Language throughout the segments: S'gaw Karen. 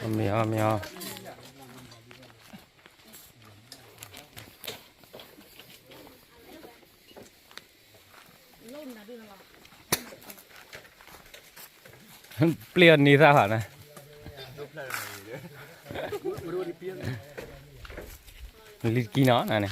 မ့ၢ်အီၤ မ့ၢ်အီၤ ပျ့ၤအီၤန့ၢ်သၣ်ဟီနၤ, လံတကံနီၤ နန့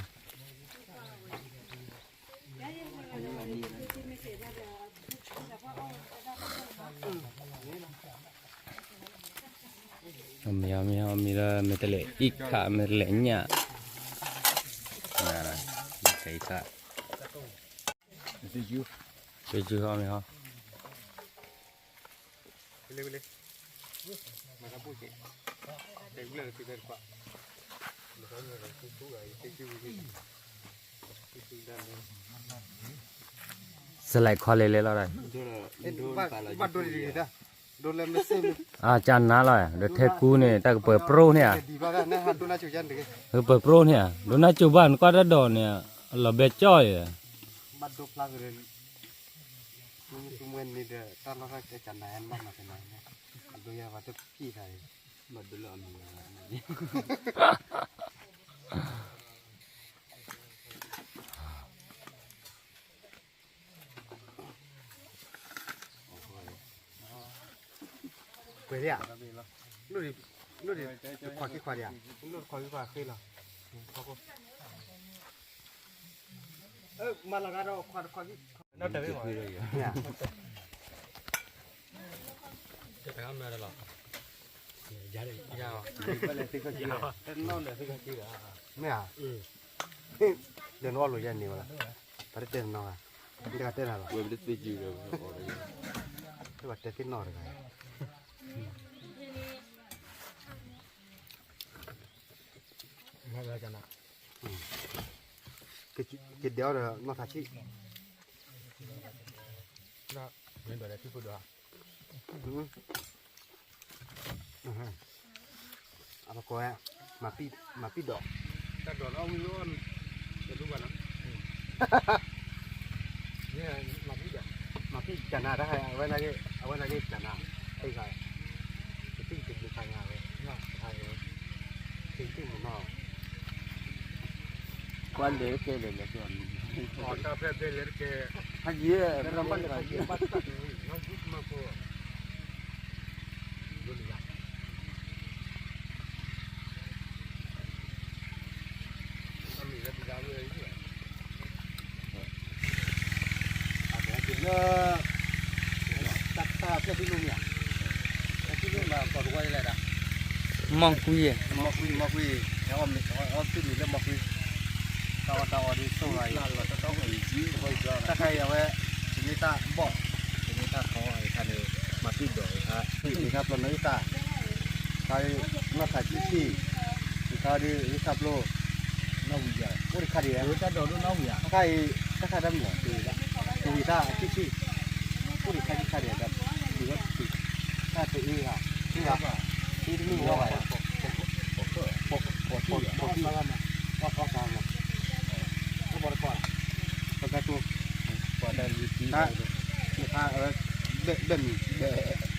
ၣ် မ့ၢ်အီၤ မ့ၢ်အီၤ မ့ၢ်လၢ မ့ၢ်တလဲၤအံၤခး မ့ၢ်တလဲၤညၣ်, တလဲၤအံၤခး, တလဲၤအံၤခး, စလဲးခွါလဲၤလဲၤလီၤဒီး ဘၣ်ဒိလံ, ဒိလၢမ့ၢ်စ့ၢ်မ့ၢ် အကနါလီၤ, ဒီးထဲကူန့ၣ် တၢ်ကပၢၤပြိန့ၣ်ဧါ, ကပၢၤပြိန့ၣ်ဧါ, ဒိနါစိၤဘၣ် နကွၢ်တၢ်ဒိးန့ၣ် လီၤဘဲကၠီယဲ, ဘၣ်ဒိဖျါက့ၤ, မ့ၢ်န့ၣ်ဒီး တၢ်လီၢ်တၢ်ကနါ ဘၣ်မၤကနါ, အဒိယဲဘၣ်တဖံးခါ, ဘၣ်ဒိလၢအမံၤ ပှဲၤလံဧါ, လိၣ်ဒံးခွါခံခွါဒံးဧါ, လိၣ်တခွါခံခွါဃ့လီၤ, မၤလီၤဂာ်ဒီးခွါတခွါခံ, မ့ၢ်ဧါ, ဒီးနအီၣ်လိာ်ယဲန့ၣ်ဝဲလီၤ, ပှၤတတဲနနီၢ်ဂၤ, တဂၤတဲနၤလီၤ, တဘၣ်တဲသ့နီၢ်တဂၤ, ကဒဲးအီၤဒီးနီၢ်ထးဆံၣ်, မ့ၢ်ဒီးလၢထံဖိဒီး အပကိးဝဲ မၤပံၣ်ဒီး တၢ်ဒိးနီၢ်ဝံၤလီၤ တဒိဘၣ်နီၤ မၤပံၣ်ဒီး မၤပံၣ်ကနၤတၢ်ခါ အဝဲနာ်က့ အဝဲနာ်က့ကနၤ တၢ်ခါ တပံၣ်တဘျုးခါညါဝဲ တၢ်ခါ တပံၣ်မနီၤ ကွၢ်လဲၤတကဲလဲၤလဲၤကဲ အီၤတၢ်ဖဲဖဲလဲၤတကဲ ဟးယံၤ မၤဖိ လၢ တၢ်တၢ်ဖျဲၣ်ထံလိၣ်မ့ၢ်ဧါ, ဖျဲၣ်ထံလိၣ်မ့ၢ်ကီၢ်တဝီလဲၣ်ဒၣ်, မီၢ်ကွံ, မီၢ်ကွံ, မီၢ်ကွံ, ဟဲအီၣ်မ့ၤ အီၣ်သ့ၣ်မ့ၤလၢမီၢ်ကွံ, တၢ်အီၣ်တၢ်အီဒ်သိးဂၤအံၤ, တၢ်ခါအံၤအဝဲ, တမ့ၢ်တၢ်ဘီၣ်, တမ့ၢ်တၢ်ခီအံၤခါန့ၣ်, မၤသံၣ်ဒီးအံၤခါ, သ့ၣ်ခါပျီနီၣ်ယတၢ်, ခါ, နီၢ်ခါဆံဆံ, ယခါဒ်ယခါပျိ, နီၣ်ဝံၤယၤ, အိၣ်တခါဒံး, တၢ်ဒိးဒိၣ်နီၣ်ဝံၤယၤ, တခါအံၤ, တခါတၢ်မုၢ်, ဝံၤတၢ်ဆံဆံ, အိၣ်တခါဆံခါဒံး, ဒ်ဝဲ, တၢ်တအ့ၣ်ဂၤ, အ့ၣ်ဂၤ, အ့ၣ်တမုၢ်ဝဲ, ပိာ်ထံၣ်, ပိာ်ထံၣ်, ပိာ်ထံၣ်, ပိာ်ထံၣ်, ပတကိး, ပတကိး, ပတကိး, ဘၣ်မံၤ, ဘၣ်မံၤညၣ်, အဝံၤဘၣ်, ဒီးသ့ၣ်မုၢ်မၤက့ၤ ဒီပုၢ်ဒီဝဲၢ်, အိၣ်လၢမဲၢ်ရ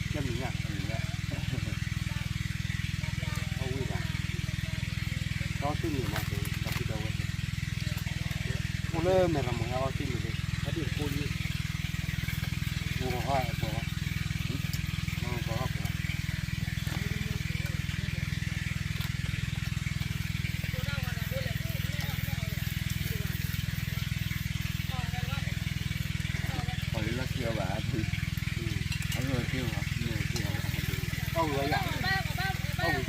မိၢ်ဟဲအီၣ်သ့ၣ်မုၢ်လံ, အဒံၣ်တကိးလံ, ဂီၤဟီၣ်ပှဲၤ, ဂီၤဟီၣ်ပှဲၤ အီၣ်ဝံၤယၤ, အီၣ်ဝံၤယၤ,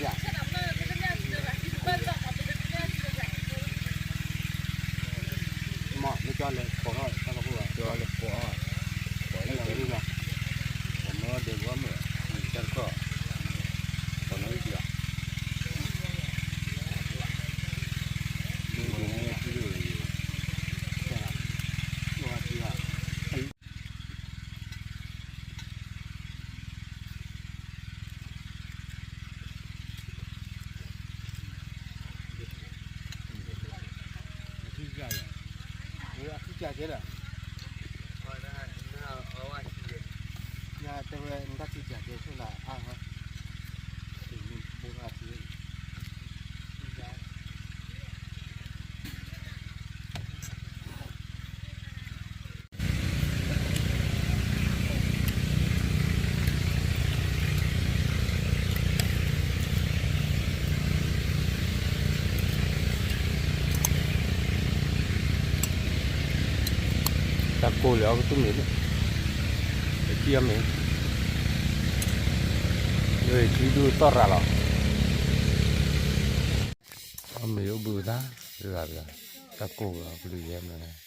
မ့ၢ်ကၠီလဲၤကိးထီၣ်တၢ်ကဖိဘၣ်, ကၠီလဲၤကိး, ကိးလၢလီၤ, ကိးမ့ၢ်ဒဲးဘီမ့ၢ်, တၢ်တခီ, ကိးနီၣ်ဝံၤယၤ, ပျးကဲဒီး, ယတဲဝဲ နတၢ်ထံပျးကဲဆိလၢအါဟီ, ဘိထီၣ်ထံ, တၢ်ကိၢ်လၢအကသူၣ်မ့ၢ်န့ၣ်, ပထံၣ်အီၤမ့ၢ်, ထံဒူသီၣ်ရၤလီၤ, အမ့ၢ်အိၣ်ဘှံးဝဲဒၣ်, တဂၤတဂၤ, တၢ်ကိၢ်လၢအကလုာ်ယဲၢ်မ့ၢ်